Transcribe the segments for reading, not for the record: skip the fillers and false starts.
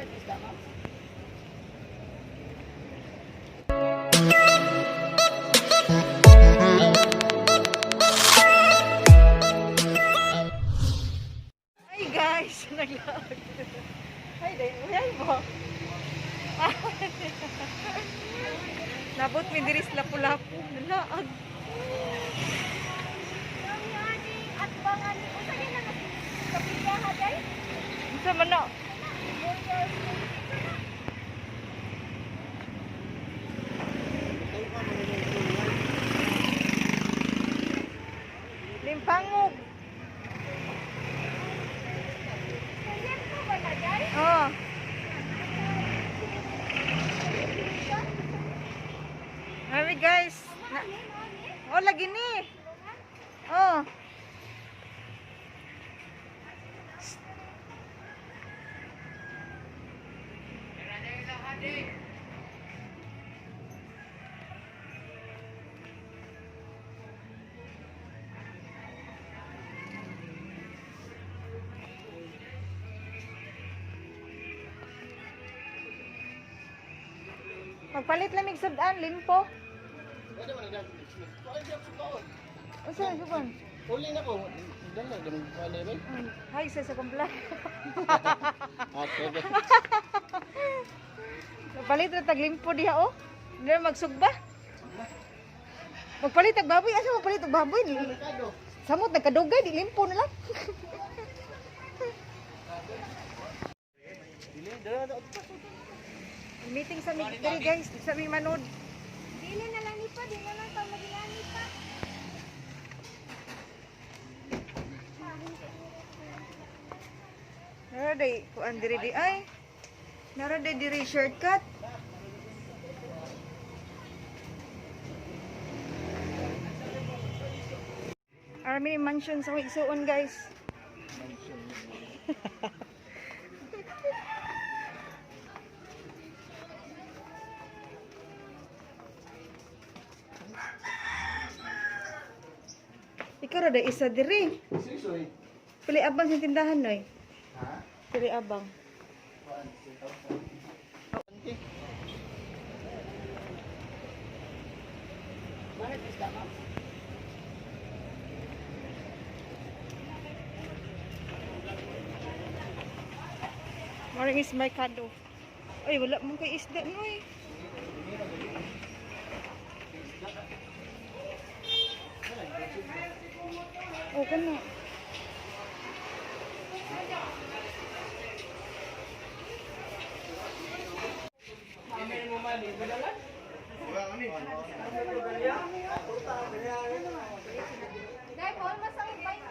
Bakit isda, ma'am? Hi guys, naglaag. Hi day, uyay mo. Nabot mi diri sa Lapu-Lapu, nalaag. At bangan unsa din na kapilya ha day? Unsa man na? Limpangog. Kaya ko ba na day? Oh. Hi guys. Na oh, lagi ni. Oh. Magpalit lamig sabdaan, limpo. Unsa na subon? Uli na ko. Dala, ganun pa na rin. Hi sa kong vlog. Okay. Magpalit ra tag limpo diha oh. Dili na magsugba. Magpalit tag baboy, asa magpalit og baboy? Samot nagkadugay di limpo na lang. Meeting sa mi diri guys, sa mi manod. Dili na lang ni pa, di na lang ta maginani pa. Nara day kuan diri di ay. Nara day diri shortcut. Army mansion sa Igsuon guys. Ikaw ra day isa diri. Seryoso eh. Pili abang sa tindahan noy. Ha? Pili abang. Bakit isda, ma'am? Morning is merkado. Ay, wala mong kay isda noy. Oh, kana. Day, Paul, masang bike.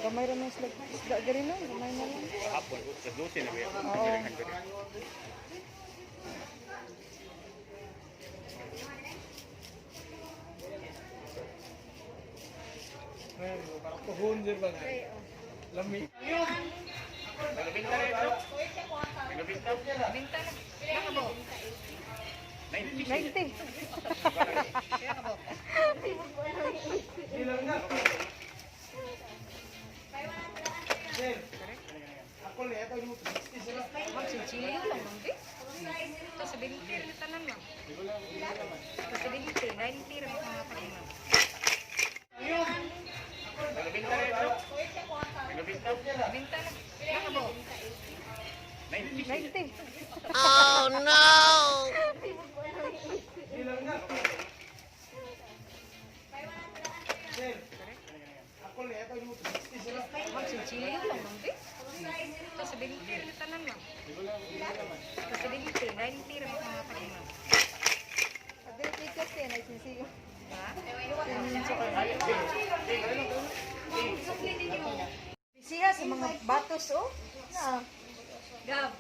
Gamay ra man sila isda diri no, gamay na lang. Hapon, sa 12 na ba? Oo. Lami. Nagbinta rin ito. Nagbinta. 90. Magsichilyo lang, ma'am, be. Ito, 70 rin tanan, ma'am. Ito, 70. 90 rin mga tanan, ma'am. Nagbinta rin ito. Nagbinta. Binta na. Nakabo. 90. Magsichilyo lang, ma'am, be. Ito, 70 rin tanan, ma'am. Ito, 70. 90 rin mga tanan, ma'am. Pagdiri kasi na sinsiyo. Ha? Siya sa mga batos oh. Na. Gab.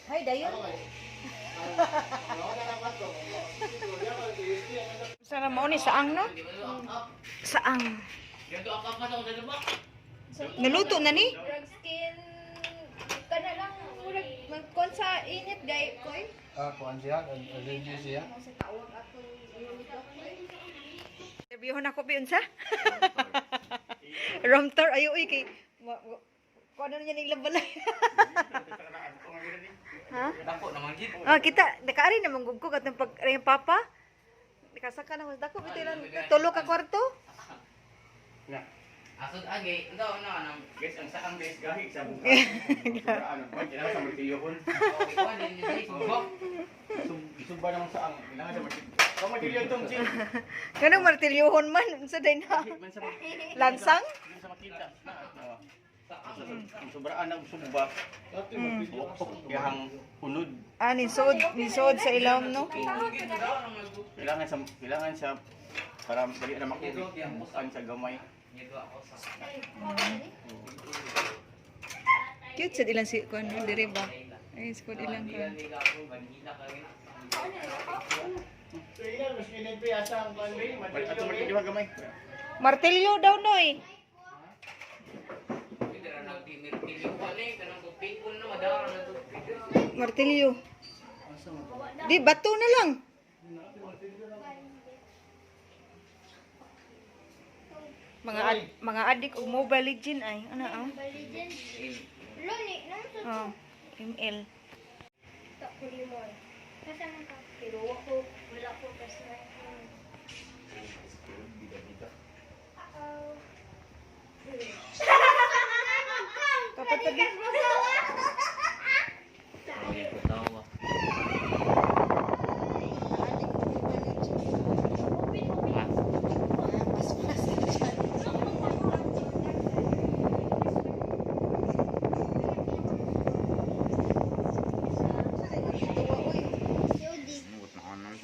Hay dayon. Sana mao ni saang no? Saang. Naluto na ni? Murag skin kana lang murag magkuan Kuan sa init gay koy. Ah, kuan siya, allergy siya. Sa tawag ako yung Interviewon ako bi unsa? Room tour ayo uy kay kuan ano niya ning balay. Ha? Dako naman gid. Ah, kita nakaari na manggugkog atong pag ari ang papa. Nakasaka na mas dako bitaw lang tulo ka kwarto. Na. Asod agi, ito ano anong Guys, ang saang guys gahi sa buka. Ano ba? Kailangan sa martilyohon. okay ko din din sumbok. Sumba naman saang. Kailangan sa martilyo. Kung martilyo itong chin. Kanang martilyohon man unsa day na? Man sa Lansang? Hindi sa makita. Na. Oh. Ang sobraan ng sumba. Bukok yahang unod. Ah, nisood sa ilawom no. Kailangan sa para dali na makuha bukan sa gamay. Cute sad ilang si kuan no dire ba? Ay, si kuan ilang kuan. Ato martilyo gamay. Martilyo daw noy. Martilyo. Di bato na lang. Mga adik og Mobile Legend ay ano ah? Legend. Luni, nang sa Oh, ML. limon. Nasa man ka? Pero wala ko kasi. Kapat lagi.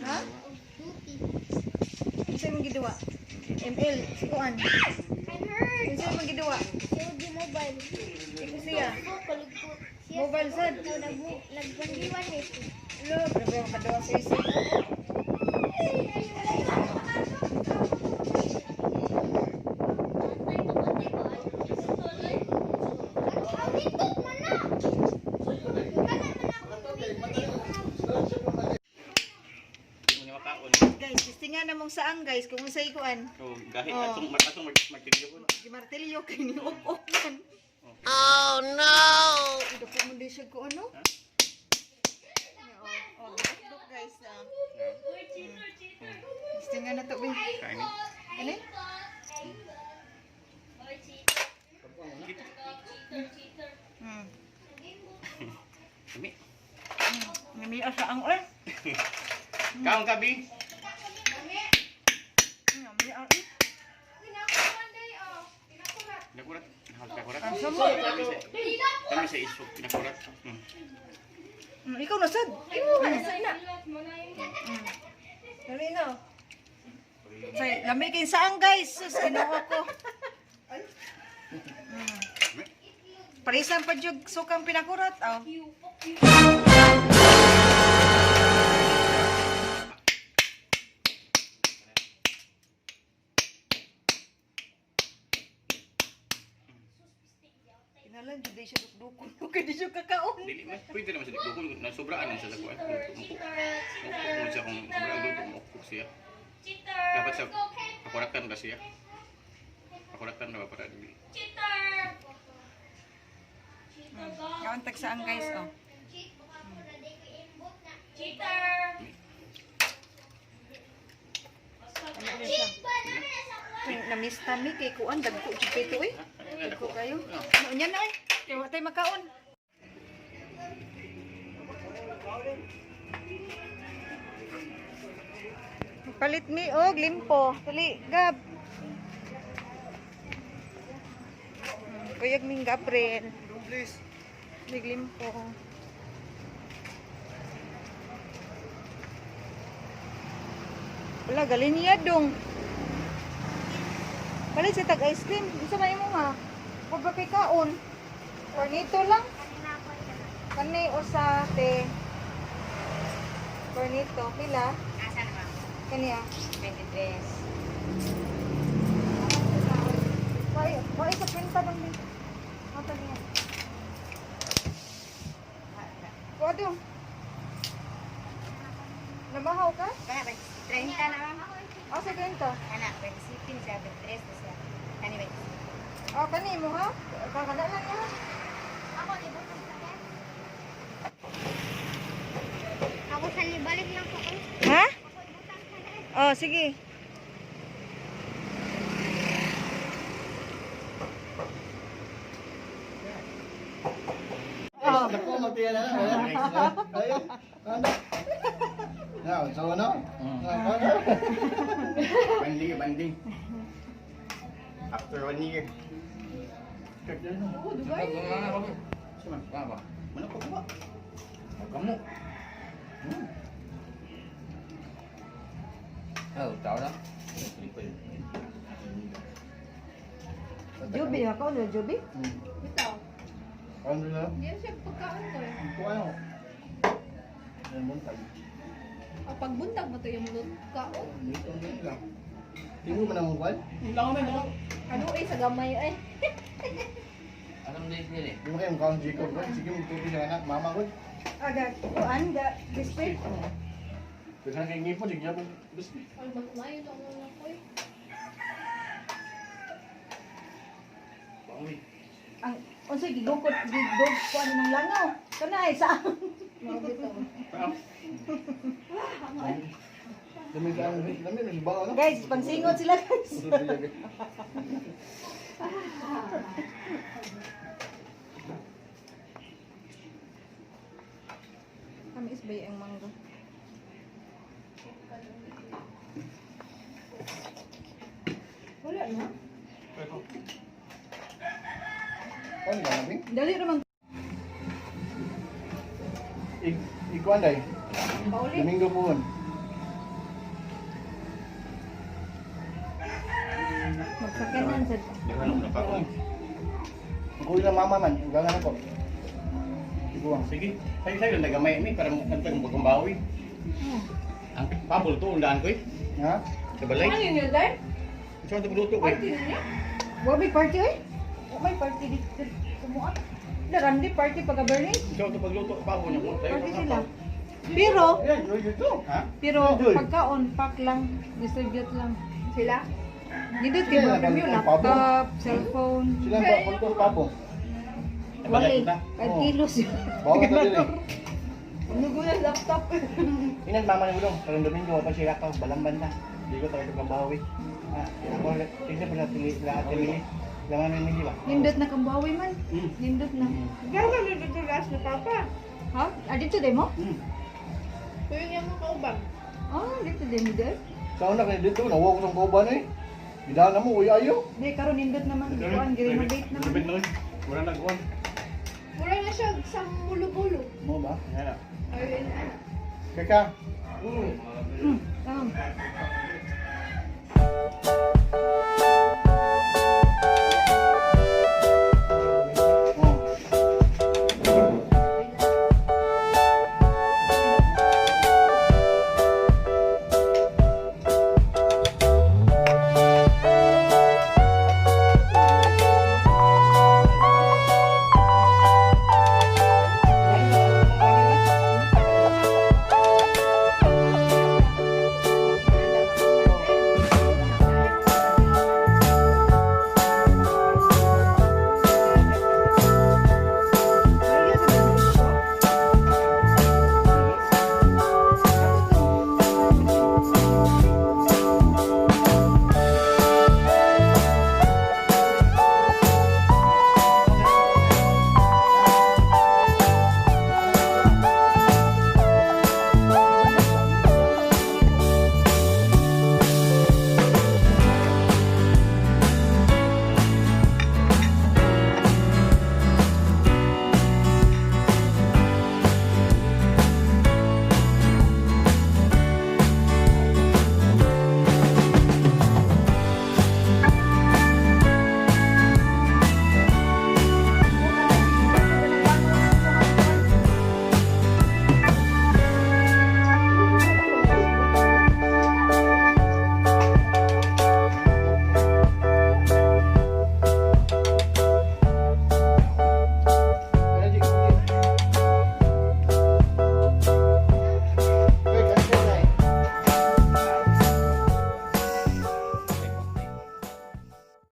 Ha? Unsa imong giduwa? ML si kuan. Unsa imong giduwa? COD Mobile. Ikaw siya. Kaligpot. Mobile sad. Nagbandiwan eh. Lo, grabe ang kaduwa sa isa. Hindi mo makaon. Guys, testingan na mong saang guys kung unsay kuan. So gahi Oh. atong atong martilyo. Gimartilyo kay ni ok man. Oh no. Dako mo di siya ko ano? Oh, oh, guys. Ah. Testingan na to bi. Kain. Ano? Kami. Ngami asa ang oy. Kaon ka bi. Ngami ang eh. Nakurat. Nakurat. Asa mo? Kami sa iso pinakurat. Ikaw na sad. Dali na. Say, lami kay saan guys? Sus, Ginoo ko. Parisan pa jud sukang pinakurat aw. Kinalan jud day siya dukdukon. Kay di siya kakaon. Dili man pwede naman sa dukon na sobraan man sa kuan. Muko siya kung sobraan luto mo siya. Dapat sa akuratan ba siya? Akuratan na ba para dili? Kaon tag saan guys oh. Ano na siya? Namiss ta mi kay kuan dagko jud kay to eh. Dagko kayo. Ano nya na eh. Kay wa tay makaon. Palit mi og limpo. Dali, Gab. Kuyog ming Gabriel. Please. Naglimpo. Wala, galing niya dong. Palit sa tag ice cream. Isa may mo ha. Huwag ba kay kaon? Cornito lang. Kani usa te. Cornito. Pila? Asan ba? Kani ah. 23. Why, why sa kwenta dong din? Mata niya. Kuha do. Namahaw ka? Kaya, 30 na ma'am. Oh, sa ganito. Anak, 27 siya, 23 na siya. Kani ba? Oh, kani mo ha? Kakana lang niya. Ako, ibutang sa akin. Ako sa libalik lang ko. Ha? Ako ibutang sa akin. Oh, sige. Oh. Naku, matiya na. Ayun. Ano? Now, so ano? Ano? Banding, banding. After one year. Oo, dugay. Manok ko ba? Kamu. Oh, tao na. Jubi ha, kaon na Jubi? Bitaw. Ano na? Hindi siya pagkaon ko eh. Ito ano? Yan, buntag. Ah, pagbuntag mo to yung kaon. Dito lang. Hindi mo man ang kwan? Ano eh, sa gamay eh. Anong days nila eh? Di mo kayo mukha Jacob. Bro. Sige, magtubi siya anak. Mama ko. Aga, kuan ga display. Pwede na kayo ngipon. Sige, po. Basta. Ay, mas mayo na ako ko eh. Ang unsay gigukot gigog kuan ng langaw. Kana ay sa. Dami ka ang dami na si Bao, no? Guys, pangsingot sila guys. Kami is bay ang mangga. Wala no? Ano ba namin? Dali ra man Ikuan day. pauli. Domingo po. Magsakyanan sa Ano na pa ko? Kuya lang mama man. Ugangan ako. Ikuan. Sige. Sayo sayo lang nagamay mi para kantang bagong bawi. Ang pabol to undaan ko eh. Ha? Sa balay. Ano yun dahil? Ito ang luto ko eh. Party na niya? Wa may party oy. Wa may party dito. Kumuha. Darandi party pagka Bernie. Ito ang pagluto pabol niya ko. Sayo Party sila. Pero Yan, joy dito. Ha? pero pagkaon pack lang, distribute lang. Sila? Dito kay Sila, mga review nagpapabo. laptop, cellphone. Sila ang pagko papo. Balay Wala kita. 5 Oo. kilos yun. Bawal na dili. Nugo na laptop. Inan mama ni Ulong, karong Domingo pa siya ka balamban na. Di ko talaga kabawi. Ah, ako tingnan pa tili lahat mili. Langan ni mili ba? Nindot na kang bawi man. Nindot na. Gawin na dito last na papa. Ha? Ah, dito din mo? Kuya niya mo kaubang. Ah, dito din mo din. Sa una kay dito nawa ko sa kauban eh. Bidana mo uy ayo. Di, karon nindot naman. Kuan, gi-renovate naman. Renovate naman. Wala na kuan. Mura na siya sa mulubulo. Mo ba? Yan. Ayun, ano. Kaka. Um,